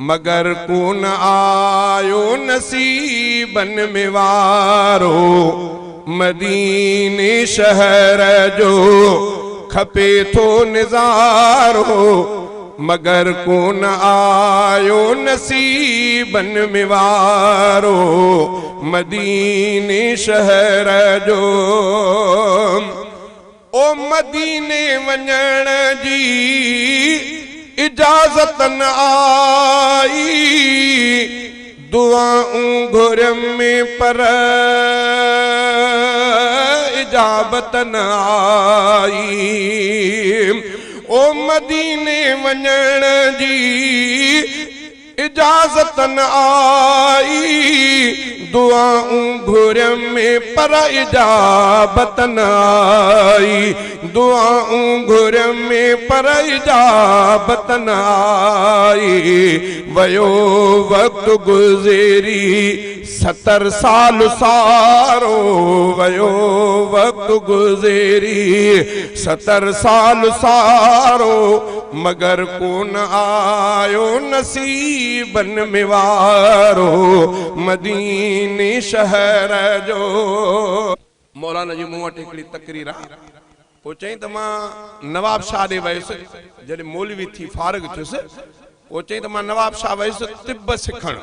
मगर कोन आयो नसीबन में वारो। मदीने शहर जो खपे थो नज़ारो, मगर कोन आयो नसीबन में वारो। मदीने शहर जो ओ मदीने वञण जी इजाज़त न आई, दुआऊं घुरियमि में पर इजाबत न आई। ओ मदीने वञण जी इजाज़त न आई, दुआऊं घुरियमि में पर इजाबत न आई। दुआऊं घुरियमि में पर इजाबत न आई। वयो वक़्तु गुज़री 70 साल सारो, वयो वक़्तु गुज़री 70 साल सारो, मगर कोन आयो नसीबन में वारो। मदीने शहर जो मौलाना जी मूं वटि हिकिड़ी तकरीर आहे। पोइ चयईं त मां नवाब शाह ॾे वियुसि, जॾहिं मौलवी थी फारिग थियुसि, पोइ चयईं त मां नवाब शाह वियुसि तिब सिखण।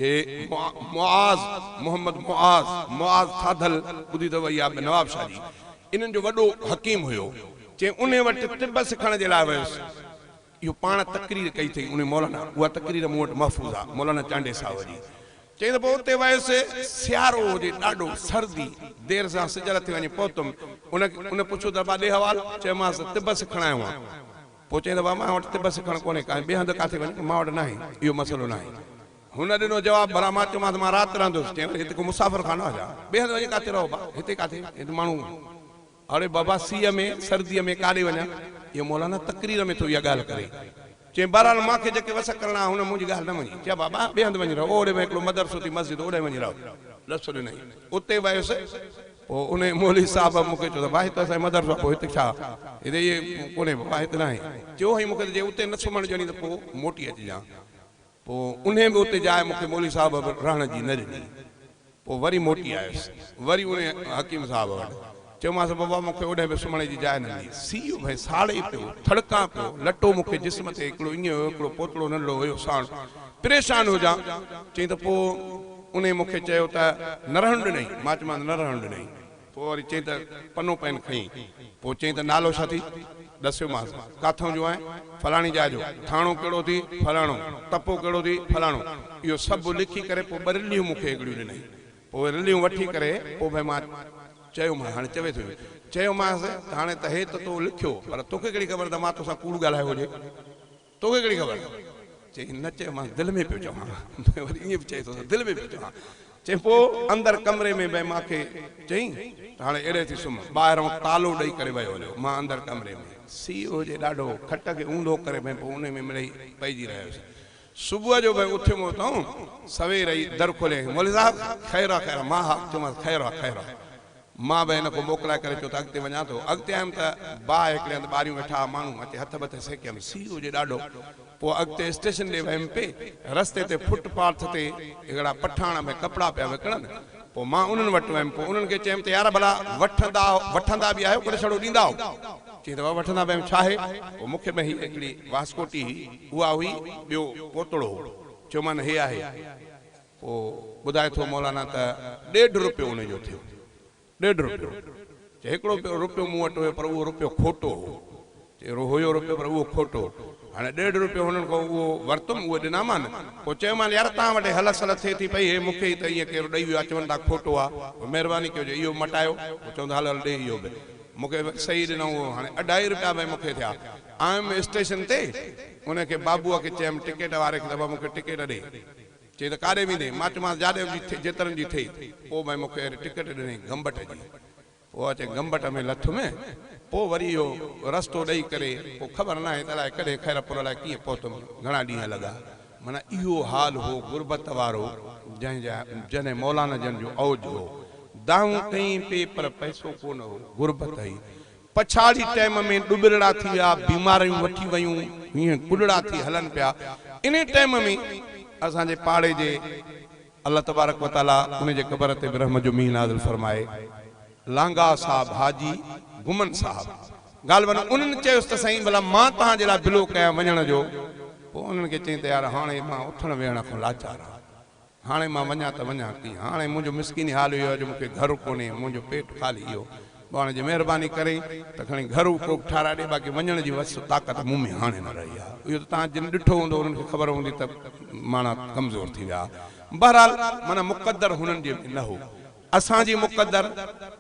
हे मुआज़, मोहम्मद मुआज़, मुआज़ थाधल ॿुधी अथव इहा नवाब शाह जी, इन्हनि जो वॾो हकीम हुयो। चई उन वटि तिब सिखण जे लाइ वियुसि। इहो पाण तकरीर कई अथई उन मौलाना, उहा तकरीर मूं वटि महफ़ूज़ आहे मौलाना चांडे साहिब जी। चई त पोइ उते वियुसि, सियारो हुजे ॾाढो, सर्दी, देरि सां सिज लथे वञे पहुतुमि। उन उन पुछियो त बा ॾे हवाल, चयोमांसि तिब सिखण आयो आहियां। पोइ चई त बा मां वटि तिब सिखण कोन्हे, काई ॿिए हंधि किथे वञे, मां वटि न आहे, इहो मसइलो न आहे। हुन ॾिनो जवाबु, भला मां चयोमांसि मां राति रहंदुसि। चई हिते को मुसाफ़िर खानो आहे छा? ॿिए हंधि वञे किथे रहो बा, हिते किथे, हिते माण्हू अरे बाबा सीअ में सर्दीअ में काॾे वञा। इहो मौलाना तकरीर में थो इहा ॻाल्हि करे। चई बहरहाल मूंखे जेके वस करणा हुन मुंहिंजी ॻाल्हि न मञी। चयो बाबा ॿिए हंधि वञी रहो, ओॾे में हिकिड़ो मदरसो थी मस्जिद, ओॾे वञी रहो। ॾस ॾिनई, उते वियुसि। पोइ उन मौलवी साहिब मूंखे चयो त भाई हिते असांजो मदरसो आहे, पोइ हिते छा, हिते इहे कोन्हे बाबा, हिते न आहे। चयो हुई मूंखे त जे उते न सुम्हण ॾियणी त पोइ मोटी अचिजांइ। पोइ उन बि उते जाइ मूंखे मौलवी साहिब रहण जी न ॾिनी। पोइ वरी मोटी आयुसि, वरी उन हकीम साहिब वटि। चयोमांसि बाबा मूंखे ओॾे बि सुम्हण जी जाइ न ॾिनी। सीउ भई साड़े पियो, थड़का पियो, लटो मूंखे जिस्म ते हिकिड़ो ईअं हुयो, हिकिड़ो पोतड़ो नंढड़ो हुयो साण, परेशान हुजां। चई त पोइ उन मूंखे चयो त न रहण ॾिनई। मां चयोमांसि न रहण ॾिनई। पोइ वरी चई त पनो पेन खणी, पोइ चई त नालो छा थी, ॾसियोमांसि, किथां जो आहीं, फलाणी जाइ जो, थाणो कहिड़ो थी, फलाणो, तपो कहिड़ो थी, फलाणो। इहो सभु लिखी करे पोइ ॿ रिलियूं मूंखे हिकिड़ियूं ॾिनई। पोइ रिलियूं वठी करे पोइ भई मां चयोमांसि, हाणे चवे थो, चयोमांसि त हाणे त हे त तो लिखियो, पर तोखे कहिड़ी ख़बर त मां तोसां कूड़ ॻाल्हायो हुजे, तोखे कहिड़ी ख़बर? चई न चयोमांसि, दिलि में पियो चवां। वरी ईअं बि चए थो, दिलि में पियो चवां। चई पोइ अंदरि कमरे में भई मूंखे चई त हाणे अहिड़े थी सुम्ह, ॿाहिरां तालो ॾेई करे वियो हलियो। मां अंदरि कमरे में सीउ हुजे ॾाढो, खट खे ऊंधो करे भई पोइ उन में मिड़ई पइजी रहियुसि। सुबुह जो भई उथियुमि उतां सवेर ई दर खोले, मौलवी साहिब ख़ैर आहे, ख़ैर आहे। मां हा चयोमांसि ख़ैर आहे, ख़ैर आहे। मां बि हिन खां मोकिलाए करे चयो त अॻिते वञा थो। अॻिते आयुमि त बाहि हिकिड़े हंधि ॿारियूं वेठा माण्हू, अचे हथ बथ सेकियमि, सीउ हुजे ॾाढो। पोइ अॻिते स्टेशन ॾे वियुमि पे, रस्ते ते फुटपाथ ते हिकिड़ा पठाण में कपिड़ा पिया विकिणनि। पोइ मां उन्हनि वटि वियुमि, पोइ उन्हनि खे चयुमि त यार भला वठंदा वठंदा बि आहियो, कॾहिं छड़ो ॾींदा हो? चई त वठंदा बि आहियूं, छा आहे? पोइ मूंखे भई हिकिड़ी वास्कोटी हुई, उहा हुई, ॿियो पोतड़ो हो। चयोमांसि हे आहे। पोइ ॿुधाए थो मौलाना त 1.5 रुपयो उनजो थियो, 1.5 रुपयो। चई हिकिड़ो रुपयो मूं वटि हुयो, पर उहो रुपयो खोटो हो। चई हुयो रुपयो पर उहो खोटो। हाणे 1.5 रुपयो हुननि खां उहो वरितुमि, उहो ॾिनामान। पोइ चयोमांसि यार तव्हां वटि हलसल थिए थी पई, हे मूंखे ई त ईअं केरु ॾेई वियो आहे, चवनि था खोटो आहे, महिरबानी कयो जो इहो मटायो। पोइ चवंदो हल हल ॾे इहो बि, मूंखे सही ॾिनऊं उहो। हाणे 2.5 रुपया भई मूंखे थिया। आयुमि स्टेशन ते, उनखे बाबूअ खे चयुमि टिकेट वारे खे त बाबा मूंखे टिकेट ॾे। चई त काॾे वेंदे? मां चयोमांसि जाॾे जेतिरनि जी थिए। पोइ भई मूंखे टिकेट ॾिनई गंबट जी। पोइ अचे गंबट में लथुमि, पोइ वरी इहो रस्तो ॾेई करे, पोइ ख़बर न आहे त अलाए कॾहिं ख़ैरपुर अलाए कीअं पहुतुमि, घणा ॾींहं लॻा। माना इहो हाल हो गुरबत वारो, जंहिंजा जॾहिं मौलाना जन जो औज हो। दाऊं कई पे पर पैसो कोन हो, गुरबत हुई। پڇاڙي ٽيم ۾ ڏٻرڙا ٿي ويا، بيماريون وٺي ويون، هيئن ڪڏڙا ٿي هلن پيا. انهي ٽيم ۾ اسان جي پاڙي جي الله تبارڪ و تعاليٰ انهي جي قبر تي به رحمت جو مينهن نازل فرمائي، لانگاهه صاحب حاجي گمن صاحب غالباً انهن چيس ته سائين ڀلا مان توهان جي لاء بلو ڪيان وڃڻ جو، پوء انهن کي چيائين ته يار هاڻي مان اٿڻ ويهڻ کان لاچار آهيان. هاڻي مان وڃان ته وڃان ڪيئن؟ هاڻي منهنجو مسڪيني حال اهو آهي جو مون کي گهر ڪونهي، منهنجو پيٽ خالي اهو. پوء هاڻي جي مهرباني ڪرين ته کڻي گهر ڪو به ٺاهرائي ڏي، باقي وڃڻ جي وس طاقت مون ۾ هاڻي نه رهي آهي. اهو ته توهان جن ڏٺو هوندو انهن کي خبر هوندي ته ماڻا ڪمزور ٿي ويا. بهرحال معنيٰ مقدر هنن جي ۾ نه هو. اسان جي مقدر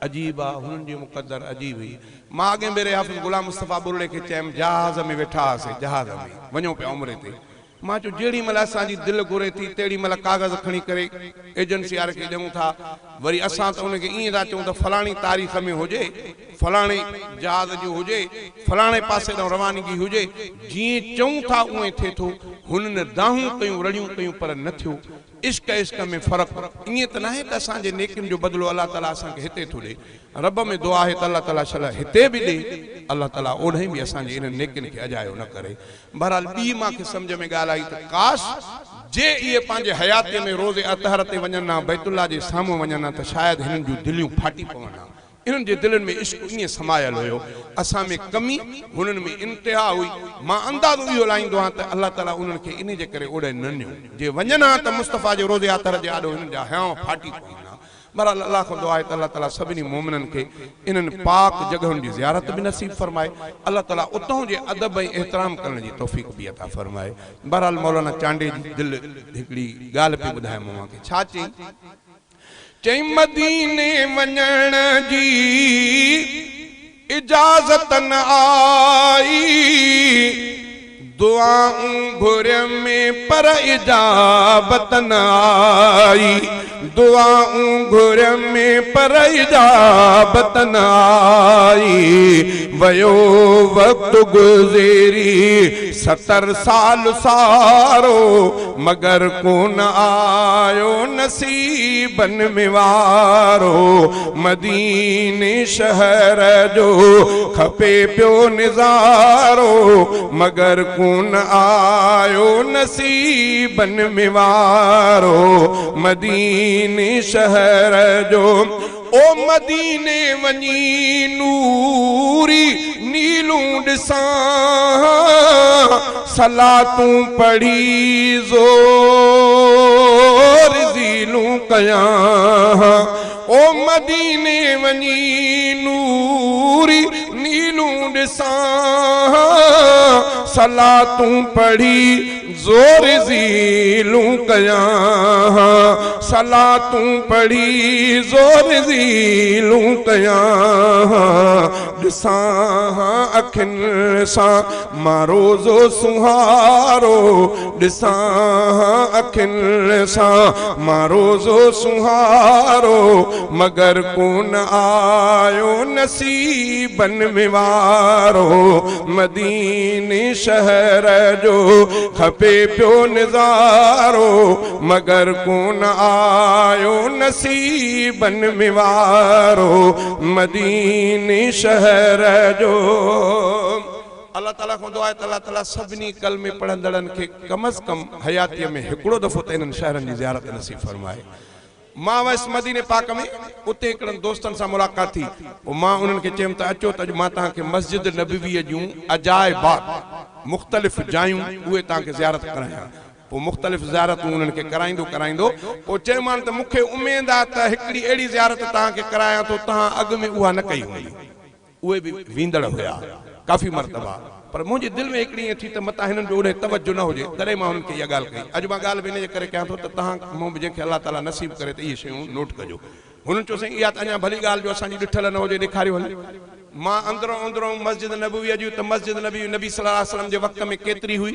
عجيب آ، هنن جي مقدر عجيب هئي. مان اڳئين ڀيري حافظ غلام مصطفيٰ ٻرڙي کي چيم، جهاز ۾ ويٺا هئاسين، جهاز ۾ وڃون پيا عمري تي. مان چيو جهڙي مهل اسان جي دل گهري ٿي تهڙي مهل ڪاغذ کڻي ڪري ايجنسي واري کي ڏيون ٿا وري اسان ته ان کي ائين ٿا چئون ته فلاڻي تاريخ ۾ هجي فلاڻي جهاز جو هجي فلاڻي پاسي ڏانهن روانگي هجي جيئن چئون ٿا اونئين ٿئي ٿو هنن دانهون ڪيون رڙيون ڪيون پر نه ٿيو عشق عشق ۾ فرق ائين ته ناهي ته اسان جي نيڪين جو بدلو الله تعالي اسان کي هتي ٿو ڏي رب ۾ دعا آهي ته الله تعالي شل هتي به ڏي الله تعالي اوڏهين به اسان جي انهن نيڪين کي اجايو نه ڪري. بهرحال ٻي مان کي سمجهه ۾ ڳالهه آئي ته ڪاش جي اهي پنهنجي حياتيء ۾ روض اطهر تي وڃن ها، بيت الله جي سامهون وڃن ها ته شايد هنن جون دليون ڦاٽي پون ها. انهن جي دلين ۾ عشق ائين سمايل هيو. اسان ۾ ڪمي، هنن ۾ انتها هئي. مان اندازو اهو لائيندو آهيان ته الله تعاليٰ انهن کي انهي جي ڪري اوڏانهن نه نيو. جي وڃن ها ته مصطفيٰ جي روض اطهر جي آڏو هنن جا هيانء ڦاٽي پون ها. بهرحال الله کان دعا آهي ته الله تعالي سڀني مؤمنن کي انهن پاڪ جڳهن جي زيارت به نصيب فرمائي الله تعالي اتهون جي ادب ۽ احترام ڪرڻ جي توفيق به عطا فرمائي بهرحال مولانا چانڊيي جي دل هڪڙي ڳالهه پئي ٻڌايم اوهان کي ڇا چئين چئين مديني وڃڻ جي اجازت نه آئي، دعائون گهريم پر اجابت نه آئي، دعائون گهريم پر اجابت نه آئي، ويو وقت گذري ستر سال سارو، مگر ڪونه آيو نصيبن ۾ وارو، مديني شهر جو کپي پيو نظارو، مگر ڪونه آيو نصيبن ۾ وارو، مديني شهر جو. او مديني وڃي نوري نيلون ڏسان، صلاتون پڙهي زور ذيلون ڪيان. او مديني وڃي نوري نيلون ڏسان، صلاتون پڙهي زور ذيلون ڪيان، صلاتون پڙهي زور ذيلون ڪيان، ڏسان اکين سان مان روضو سونهارو، ڏسان اکين سان مان روضو سونهارو، مگر ڪونه آيو نصيبن ۾ وارو، مديني شهر جو کپي پيو نظارو، مگر ڪونه آيو نصيبن ۾ وارو، مديني شهر جو. الله تعالي کان دعا آهي ته الله تعالي سڀني ڪلمي پڙهندڙن کي ڪم از ڪم حياتيء ۾ هڪڙو دفعو ته انهن شهرن جي زيارت نصيب فرمائي. مان ويس مديني پاڪ ۾، اتي هڪڙن دوستن سان ملاقات ٿي، پوء مان انهن کي چيم ته اچو ته اڄ مان توهان کي مسجد نبويء جون عجائبات، مختلف جايون، اهي توهان کي زيارت ڪرايان. پوء مختلف زيارتون انهن کي ڪرائيندو ڪرائيندو، پوء چيومان ته مون کي اميد آ ته هڪڙي اهڙي زيارت توهان کي ڪرايان ٿو، توهان اڳ ۾ اها نه ڪئي هوندي. اهي به ويندڙ هيا ڪافي مرتبا پر منهنجي دل ۾ هڪڙي ائين ٿي ته متان هنن جو اوڏانهن توجه نه هجي تڏهن مان هنن کي اها ڳالهه ڪئي. اڄ مان ڳالهه به ان جي ڪري ڪيان ٿو ته توهان مون به جنهن کي الله تعاليٰ نصيب ڪري ته اهي شيون نوٽ ڪجو. هنن چيو سائين اها ته اڃا ڀلي ڳالهه جو اسان جي ڏٺل نه هجي ڏيکاريو هلي. مان اندرون اندرون مسجد نبويء جي ته مسجد نبوي نبي صلي الله عليه وسلم جي وقت ۾ ڪيتري هئي.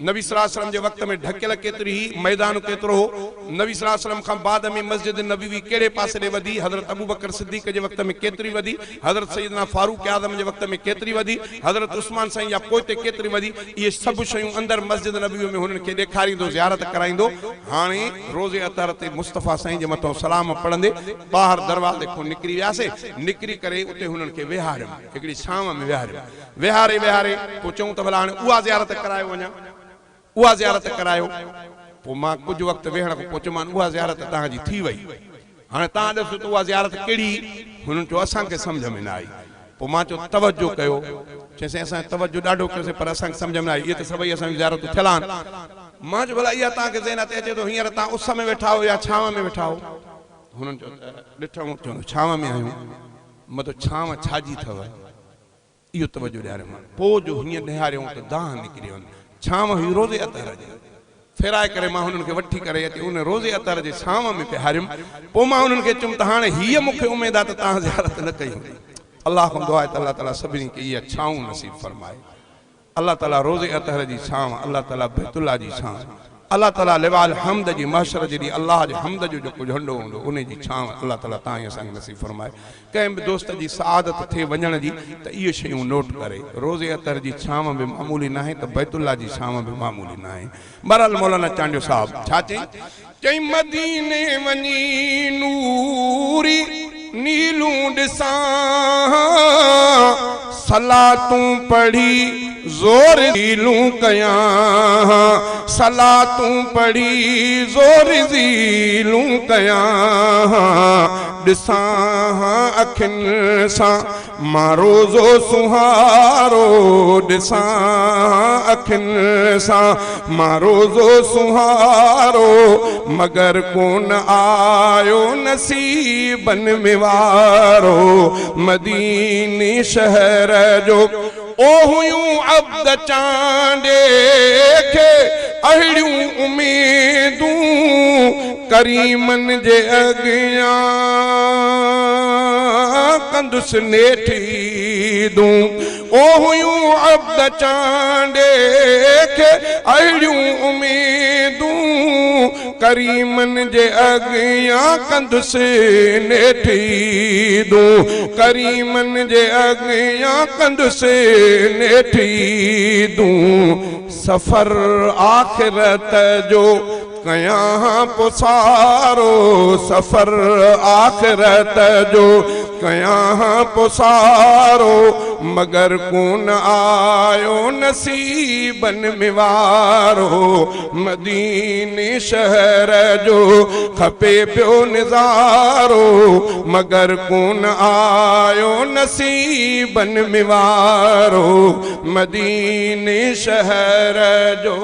نبي صلي الله عليه وسلم جي وقت ۾ ڍڪيل ڪيتري هئي، ميدان ڪيترو هو، نبي صلي الله عليه وسلم کان بعد ۾ مسجد نبوي ڪهڙي پاسي ڏي وڌي، حضرت ابوبڪر صديق جي وقت ۾ ڪيتري وڌي، حضرت سيدنا فاروق اعظم جي وقت ۾ ڪيتري وڌي، حضرت عثمان سائين جا پوئتي ڪيتري وڌي، اهي سڀ شيون اندر مسجد نبوي ۾ هنن کي ڏيکاريندو زيارت ڪرائيندو. هاڻي روضي اطهر تي مصطفيٰ سائين جي مٿئون سلام پڙهندي ٻاهر دروازي کان نڪري وياسي، نڪري ڪري اتي هنن کي ويهاريم، هڪڙي ڇانو ۾ ويهاريم. ويهاري ويهاري پوء چئون ته ڀلا هاڻي اها زيارت ڪرايو وڃان، اها زيارت ڪرايو. پوء مان ڪجهه وقت ويهڻ کان پوء چيومان اها زيارت توهان جي ٿي وئي، هاڻي توهان ڏسو ته اها زيارت ڪهڙي هئي؟ هنن چيو اسان کي سمجهه ۾ نه آئي. پوء مان چيو توجه ڪيو. چيائين سائين اسان توجه ڏاڍو ڪيوسين پر اسان کي سمجهه ۾ نه آئي، اهي ته سڀئي اسان جون زيارتون ٿيل آهن. مان چيو ڀلا اها توهان کي ذهن تي اچي ٿو هينئر توهان اس ۾ ويٺا آهيو يا ڇانو ۾ ويٺا آهيو؟ هنن چيو ته ڏٺائون چيو ڇانو ۾ آهيون. متو ڇانو ڇا جي اٿو؟ اهو توجه ڏياريم. پوء جو هيئن نهاريائون ته دانهن نڪري وين. ڇانو هئي روضي اطهر جي. ڦيرائي ڪري مان هنن کي وٺي ڪري اچي ان روضي اطهر جي ڇانو ۾ بيهاريم. پوء مان هنن کي چيم ته هاڻي هيء مون کي اميد آهي ته توهان زيارت نه ڪئي هوندي. الله کان دعا آهي ته الله تعاليٰ سڀني کي اها ڇانو نصيب فرمائي. الله تعاليٰ روضي اطهر جي ڇانو، الله تعاليٰ بيت الله جي ڇانو، الله تعاليٰ لواء الحمد جي محشر جي ڏينهن الله جي حمد جو جيڪو جهنڊو هوندو انهي جي ڇانو الله تعاليٰ تان ۽ اسان کي نصيب فرمائي. ڪنهن به دوست جي سعادت ٿئي وڃڻ جي ته اهي شيون نوٽ ڪري. روضي اطهر جي ڇانو به معمولي ناهي ته بيت الله جي ڇانو به معمولي ناهي. بهرحال مولانا چانڊيو صاحب ڇا چئي؟ چئي مديني وڃي نوري نيلون ڏسان صلاتون پڙهي زور ذيلون ڪيان صلاتون پڙهي زور ذيلون ڪيان ڏسان اکين سان مان روضو سونهارو ڏسان اکين سان مان روضو سونهارو مگر ڪونه آيو نصيبن ۾ وارو مديني شهر جو او هيون عبد چانڊيي کي اهڙيون اميدون ڪريمن جي اڳيان. ڪندس نيٺ عيدون، او هيون عبد چانڊيي کي اهڙيون اميدون، ڪريمن جي اڳيان ڪندس نيٺ عيدون، ڪريمن جي اڳيان ڪندس نيٺ عيدون، سفر آخرت جو. ڪيان پسارو سفر آخرت جو ڪيان پسارو مگر ڪون آيو نصيبن ۾ وارو مديني شهر جو کپي پيو نظارو مگر ڪون آيو نصيبن ۾ وارو مديني شهر جو.